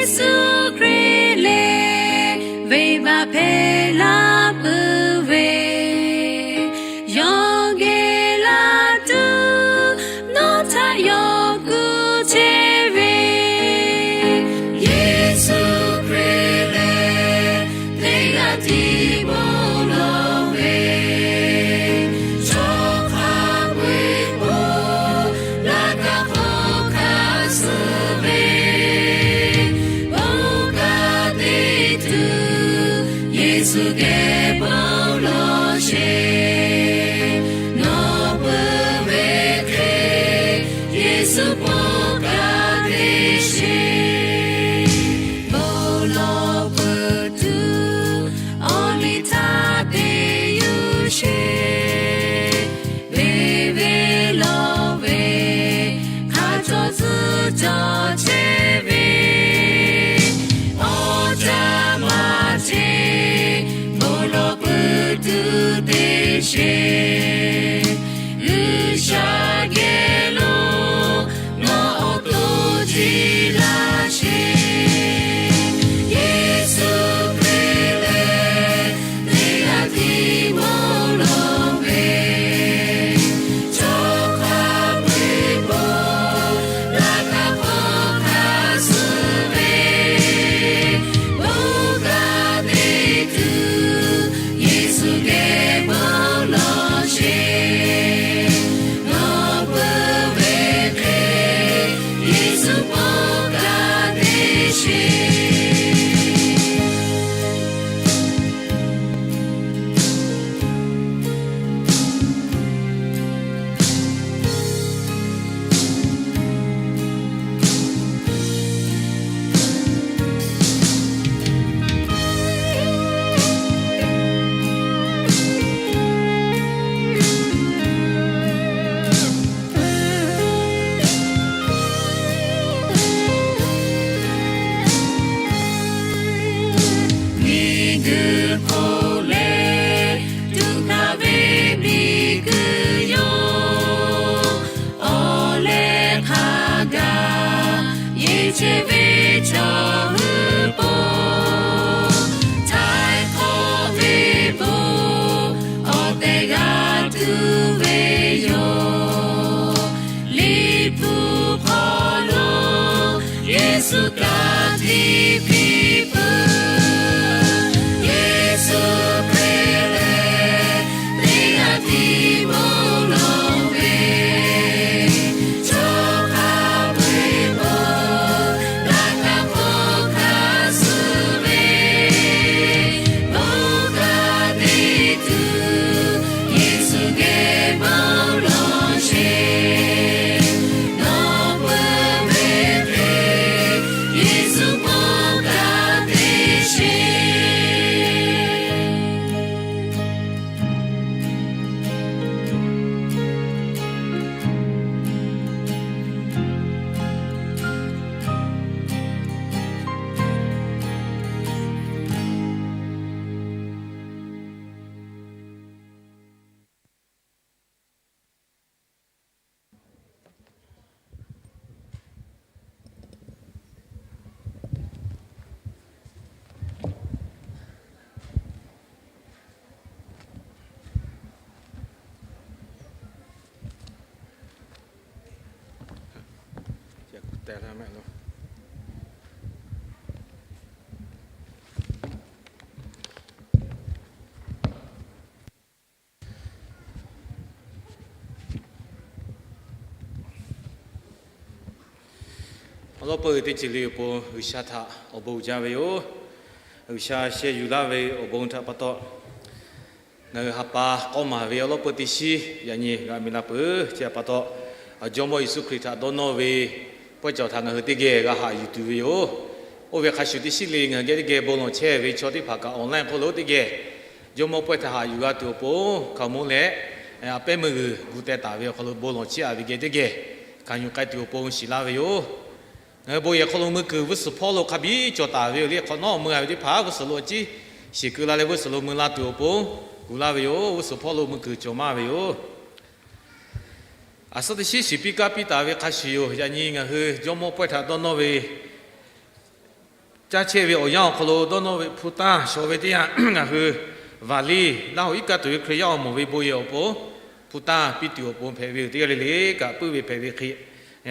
Yeˍsuˆ Hkriꞈ lehˬ, venˇbaˆ hpehꞈ la peuˬ ve, yawˇ geh la tuˬ nawˬ htaꞈ yawˇ kuˬ chehˇ ve. Yeˍsuˆ Hkriꞈ lehˬ, teˇ g'aˇ tiˉ bon lawˬ ve, chaw hk'a peu-eˬ bon laꞈ ka hk'aw hkanˍ suh ve, bon kaꞈ te tuˬ Yeˍsuˆ geh bon lawˬ sheˍ. Nawˬ peuˬ ve hk'e, Yeˍsuˆ bon kaꞈ te sheˍ. Bon lawˬ peuˬ tuˬ awˬ liˇ htaˇ te yuˬ sheˍ. Venˇ ve lawˬ ve hk'a cawˬ tcuhˉ cawˬ chehˇ ve, awˬ caˇ maˇ cheˇ, bon lawˬ peuˬ tuˬ te sheˍ. G'uiˬsha geh lo nawˬ awˬ to jiˇ laˇ sheˍ. Yeˍsuˆ Hkriꞈ lehˬ, teˇ g'aˇ tiˉ bon lawˬ ve, chaw hk'a peu-eˬ bon laꞈ ka hk'aw hkanˍ suh ve, bon kaꞈ te tuˬ Yeˍsuˆ geh bon lawˬ sheˍ. Nawˬ peuˬ ve hk'e, Yeˍsuˆ bon kaꞈ te sheˍ. Miˬguiˬ hk'oˆ leh tuꞈ hkanˍ ve miˬguiˬ yoˬ. Awˬ leh hk'a gaˬ yeˬ chehˇ ve chaw hui po, htaiˍ hk'awꞈ ve bon awˬ tehˬ g'a tuˬ ve yoˬ. Liꞈ hpu hk'aw lo Yeˍsuˆ ka tiꞈ piˇ peuˬ. Yeˍsuˆ Hkriꞈ lehˬ, teˇ g'aˇ tiˉ bon lawˬ ve, chaw hk'a peu-eˬ bon laꞈ ka hk'aw hkanˍ suh ve, bon kaꞈ te tuˬ Yeˍsuˆ geh bon lawˬ sheˍ. Nawˬ peuˬ ve hk'e, Yeˍsuˆ bon kaꞈ te sheˍ. Awˬ lawn peuˬ teˇ ceuˬ le awˬ pon G'uiˬsha htaꞈ awˬ bon jaˇ ve yoˬ. G'uiˬsha sheh yuˬ laˇ ve awˬ bon htaꞈ pa taw, ngaˬ hui ha pa k'awˇ maˍ ve awˬ lawn peuˬ teˇ shiˉ yaꞈ nyi g'a miˬ la peuˬ. Chi htaꞈ pa taw, Jawˇmawˇ Yeˍsuˆ Hkriꞈ htaꞈ dawˇ nawˇ ve pawehˇ cawˬ htaꞈ ngaˬ hui teˇ geh g'a haꞈ yuˬ tuˬ ve yoˬ. Oˇ ve hk'a shuˍ teˇ shiˉ le ngaˬ hui geh teˇ geh bon lawˬ chehˇ ve chaw teˇ hpaˍ kaꞈ online hk'oˆ lo teˇ geh Jawˇmawˇ pawehˇ htaꞈ haꞈ yuˬ g'a tuˬ awˬ pon hkaoˍmonˇ leh a pehˉ meuˇ g'uiˬ gu teh taˍ ve awˬ hk'aw lo bon lawˬ chehˇ a ve geh teˇ geh hkanˍ yuˬ k'ai tuˬ awˬ pon shiˍ laˇ ve yoˬ. Ngaˬ hui bon yehˬ hk'aw lo mui kuiˬ g'uˇ suhˍ hpawˇ lo hk'a biˇ cawˬ taˍ ve yoˬ le. Hk'awꞈ nawˉ mui a ve teˇ hpaˍ g'uˇ suhˍ lo a ciˉ shiˍ keu la leh g'uˇ suhˍ lo mui la tuˬ awˬ pon gu laˇ ve yoˬ. G'uˇ suhˍ hpawˇ lo mui kuiˬ cawˬ maˇ ve yoˬ. A suhˉ teˇ shiˉ shiˍ piˇ kaˇ piˇ taˍ ve hk'a shuˍ yoˬ. Yaꞈ nyi ngaˬ hui Jawˇmawˇ pawehˇ htaꞈ dawˇ nawˇ ve Caˇ chehˇ ve awˬ yanˇ awˬ hk'aw lo dawˇ nawˇ ve hpu tanˇ shawˍ ve teˇ yanˇ, ngaˬ hui Vaˍliˇ Laˇ huˍ iˉ kaˆ tuˬ ve Hkriꞈ yaˇ awˬ moˍ ve bon yehˬ awˬ pon hpu tanˇ piˇ tuˬ awˬ pon hpehꞈ ve yoˬ. Teˇ g'aˇ le le kaꞈ puiˉ ve hpehꞈ ve hk'e,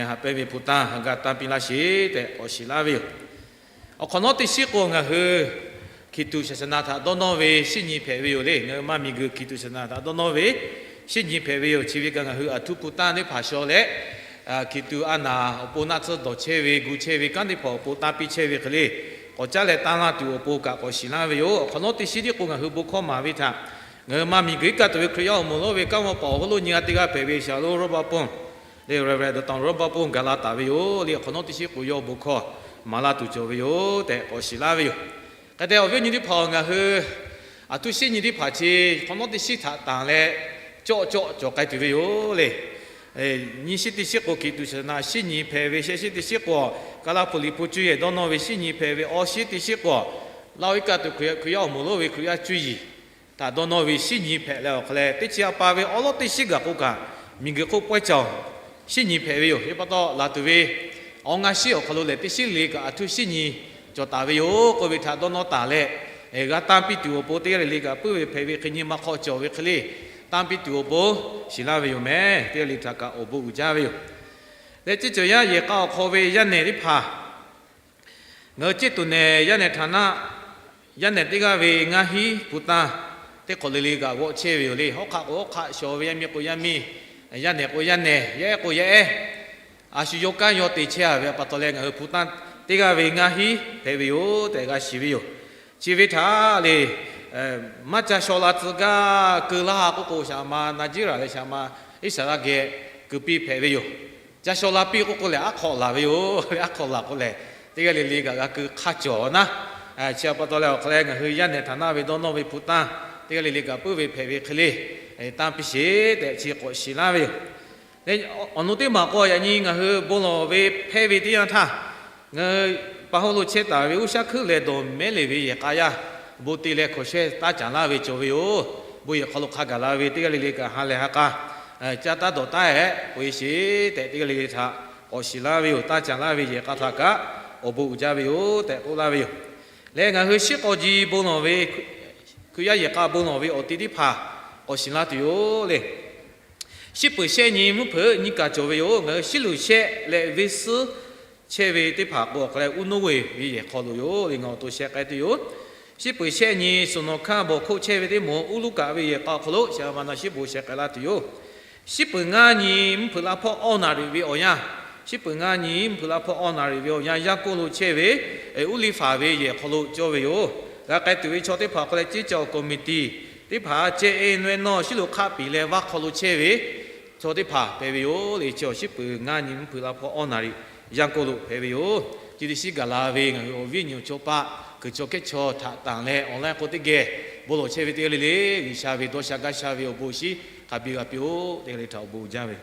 haꞈ pehnˇ ve hpu tanˇ g'a tanˇ piˇ laˇ sheˍ tehꞈ k'awꞈ shiˍ laˇ ve yoˬ. Awˬ hk'awꞈ nawˉ teˇ shiˉ k'o, ngaˬ hui Hkiˬtuꞈ saˍsaˍnaˍ htaꞈ dawˇ nawˇ ve shinˉ nyi hpehꞈ ve yoˬ le. Ngaˬ hui maˇ miˬguiˬ Hkiˬtuꞈ saˍsaˍnaˍ htaꞈ dawˇ nawˇ ve shinˉ nyi hpehꞈ ve yoˬ. Chi ve kaꞈ ngaˬ hui aˬ htuˉ hpu tanˇ teˇ hpaˍ shawˍ leh, Hkiˬtuꞈ a naˍ awˬ pon naˆ tsuhˇ dawˬ chehˇ ve, gu chehˇ ve kanˉ teˇ hpaˍ awˬ pon tanˇ piˇ chehˇ ve hk'e le, k'awꞈ caˉ leh tanˇ laˇ tuˬ awˬ pon kaꞈ k'awꞈ shiˍ laˇ ve yoˬ. Awˬ hk'awꞈ nawˉ teˇ shiˉ tiˉ k'o, ngaˬ hui bon hkawˇ maˍ ve htaꞈ ngaˬ hui maˇ miˬguiˬ iˉ kaˆ tuˬ ve Hkriꞈ yaˇ awˬ moˍ lonˉ ve kanˉ mvuhˇ paˍ awˬ hawˉ lonˉ nyi g'a teˇ g'aˇ hpehꞈ ve Shaˍ lonˉ Roˉbaˆ Ponˇ le, Reverend Doctor Roˉbaˆ Ponˇ gaˬ la taˍ ve yoˬ le. Awˬ hk'awꞈ nawˉ teˇ shiˉ k'o, yawˇ bon hkawˇ maˍ laˇ tuˬ cawˬ ve yoˬ tehꞈ k'awꞈ shiˍ laˇ ve yoˬ. Hk'e te awˬ viˉ awˬ nyi teˇ hpaˍ, ngaˬ hui aˬ htuˉ shinˉ nyi teˇ hpaˍ chi hk'awꞈ nawˉ teˇ shiˉ htaꞈ tanˬ leh cawˆ cawˆ cawˬ k'ai tuˬ ve yoˬ le. Nyiˇ shiˉ teˇ shiˉ k'o, Hkiˬtuꞈ saˍsaˍnaˍ shinˉ nyi hpehꞈ ve, shehˆ shiˉ teˇ shiˉ k'o, Kaˇlaˇ hpu liꞈ hpu cuˇ yehˬ dawˇ nawˇ ve shinˉ nyi hpehꞈ ve, awˇ shiˉ teˇ shiˉ k'o, Laˇ huˍ iˉ kaˆ tuˬ Hkriꞈ yaˇ awˬ moˍ lonˉ ve Hkriꞈ yaˇ cuˇ yiˍ htaꞈ dawˇ nawˇ ve shinˉ nyi hpehꞈ leh awˬ hk'aw leh, teˇ chi a pa ve awˉ lawˉ teˇ shiˉ gaˬ k'o kaꞈ, miˬguiˬ hk'oˆ pawehˇ cawˬ shinˉ nyi hpehꞈ ve yoˬ. Yaꞈ pa taw, laˬ tuˬ ve awˬ ngaˇ shiˉ awˬ hk'aw lo lehˬ, teˇ shiˉ le kaꞈ aˬ htuˉ shinˉ nyi cawˬ taˍ ve yoˬ k'oˆ ve htaꞈ dawˇ nawˇ taˍ leh, g'a tanˇ piˇ tuˬ awˬ pon teˇ g'aˇ le le kaꞈ puiˉ ve hpehꞈ ve hk'e nyi ma hk'aw cawˬ ve hk'e le, tanˇ piˇ tuˬ awˬ pon shiˍ laˇ ve yoˬ mehˍ. Teˇ g'aˇ le htaꞈ kaꞈ awˬ bon uiˍ jaˇ ve yoˬ. Leh ceˇ cawˬ yaˇ yehˬ k'a awˬ hk'aw ve yaˇ nehˬ teˇ hpaˍ, ngaˬ hui ceˇ tuˬ nehˬ yaˇ nehˬ htaꞈ naˆ, yaˇ nehˬ teˇ g'aˇ ve ngaˇ hinˉ hpu tanˇ teˇ hk'awꞈ le le kaꞈ g'awˆ chehˇ ve yoˬ le. Hawˉ hk'aˆ k'o hawˉ hk'aˆ, shawˍ ve yaˇ miˇ k'o yaˇ miˇ, yaˇ nehˬ k'o yaˇ nehˬ, yaˇ ehˉ k'o yaˇ ehˉ, a shu yawˇ kanˉ yawˇ te chehˇ a ve pa taw leh, ngaˬ hui hpu tanˇ teˇ g'aˇ ve ngaˇ hinˉ hpehꞈ ve yoˬ tehꞈ g'a shiˍ ve yoˬ. Chi ve htaꞈ le, maˇ ca shaw la tcuh gaˇ keu laˇ k'oˆ k'o, shaˍ ma Naˍjiˉraꞈ leh shaˍ ma Iˉsaˍreˍlaˆ geh keu piˇ hpehꞈ ve yoˬ. Ca shaw la piˇ k'oˆ k'o lehˬ, aˉ hk'aw laˬ ve yoˬ. Aˉ hk'aw laˬ k'o lehˬ, teˇ g'aˇ le le kaꞈ g'a keu hk'a cawˬ naˉ. Chi a pa taw leh awˬ hk'aw leh, ngaˬ hui yaˇ nehˬ htaꞈ naˆ ve dawˇ nawˇ ve hpu tanˇ teˇ g'aˇ le le kaꞈ puiˉ ve hpehꞈ ve hk'e le, tanˇ piˇ sheˍ tehꞈ chi k'awꞈ shiˍ laˇ ve yoˬ. Awˬ nu teˇ maˬ k'o, yaꞈ nyi ngaˬ hui bon lawˬ ve hpehˇ ve teˇ yanˇ htaˇ, ngaˬ hui pa hawˉ lo chehˇ taˍ ve G'uiˬsha hkuiˉ leh dawˬ mehˉ le ve yehˬ k'a yaˇ bon te leh hkaw shehˇ taˇ caˍ laˇ ve cawˬ ve yoˬ. Bon yehˬ hk'aw lo hk'a gaˬ la ve teˇ g'aˇ le le kaꞈ ha lehˬ ha k'a, caˇ taˉ dawˬ taˉ-ehˉ k'oꞈ-e sheˍ tehꞈ, teˇ g'aˇ le le htaꞈ k'awꞈ shiˍ laˇ ve yoˬ. Taˇ caˍ laˇ ve yehˬ k'a htaꞈ kaꞈ awˬ bon uiˍ jaˇ ve yoˬ tehꞈ k'oˆ laˇ ve yoˬ. Leh ngaˬ hui shiˉ k'aw ji bon lawˬ ve, Hkriꞈ yaˇ yehˬ k'a bon lawˬ ve awˬ te teˇ hpaˍ k'awꞈ shiˍ laˇ tuˬ yoˬ le. Shiˉ peuˬ shehˆ nyi mvuhˇ hpeuꞈ nyi kaˬ cawˬ ve yoˬ. Ngaˬ hui shiˉ luˬ shehˆ leh venˇ suhˉ chehˇ ve teˇ hpaˍ k'o, awˬ hk'aw leh Uˉ Noˉ ve ve yehˬ hk'aw lo yoˬ le. Ngaˬ awˬ to sheh k'ai tuˬ yoˬ. Shiˉ peuˬ shehˆ nyi suhˍ nawˬ hkanˇ bawˬ hkoˆ chehˇ ve teˇ moˍ Uˉ Luˉkaꞈ ve yehˬ k'a awˬ hk'aw lo shaˍ ma na shiˉ bon sheh k'ai laˇ tuˬ yoˬ. Shiˉ peuˬ ngaˇ nyi mvuhˇ hpeuꞈ laˇ hpawˇ awˇ naˍ riˍ ve awˬ yanˇ, shiˉ peuˬ ngaˇ nyi mvuhˇ hpeuꞈ laˇ hpawˇ awˇ naˍ riˍ ve awˬ yanˇ, Yaˇ hk'oˆ lo chehˇ ve Uˉ liˇ faˍ ve yehˬ hk'aw lo cawˇ ve yoˬ. G'a k'ai tuˬ ve chaw teˇ hpaˍ awˬ hk'aw leh, ceˇ caw committee teˇ hpaˍ ceh e nwe nawˇ shiˉ lo hk'aˆ piˍ leh vaˇ hk'aw lo chehˇ ve chaw teˇ hpaˍ hpehꞈ ve yoˬ le. Chi awˬ shiˉ peuˬ ngaˇ nyi mvuhˇ hpeuꞈ laˇ hpawˇ awˇ naˍ riˍ Yaˇ hk'oˆ lo hpehꞈ ve yoˬ. Chi teˇ shiˉ gaˬ la ve ngaˬ hui awˬ viˉ awˬ nyi awˬ chawˇ paˆ kuiˬ chaw kehˉ chaw htaꞈ tanˬ leh, online k'o teˇ geh bon lawˬ chehˇ ve teˇ g'aˇ le le, G'uiˬsha ve dawˇ sha gaˇ sha ve awˬ bon awˬ shinˉ hk'a biˇ g'a piˇ-oˆ tehꞈ le htaꞈ awˬ bon uiˍ jaˇ ve yoˬ.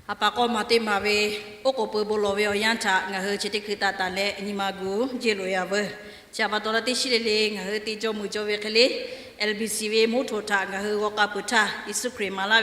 A pa k'awˇ maˬ teˇ maˬ ve oˉ k'oˍ pui bon lawˬ ve awˬ yanˇ htaꞈ ngaˬ hui chi teˇ hkui taˍ taˍ leh nyi ma gu jeˇ loꞈ-e a veuˬ. Chi a pa taw leh teˇ shiˉ le le ngaˬ hui te jawˇ mui cawˇ ve hk'e le, LBC ve moˉ htoꞈ htaꞈ ngaˬ hui g'aw k'a peuˬ htaˇ, Yeˍsuˆ Hkriꞈ maˍ laˇ ve